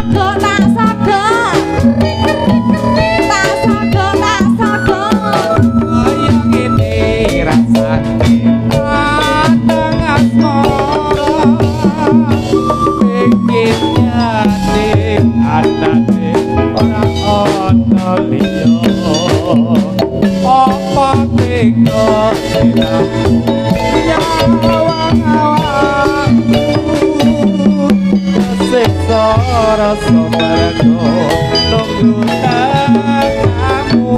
Kok tak saga, tak saga, tak saga. Kaya ngene rasane patang asmara, pengen nyate anane ora ana liya. Apa tega sliramu nyawang awakku, kesiksa rasa mergo nunggu tekamu.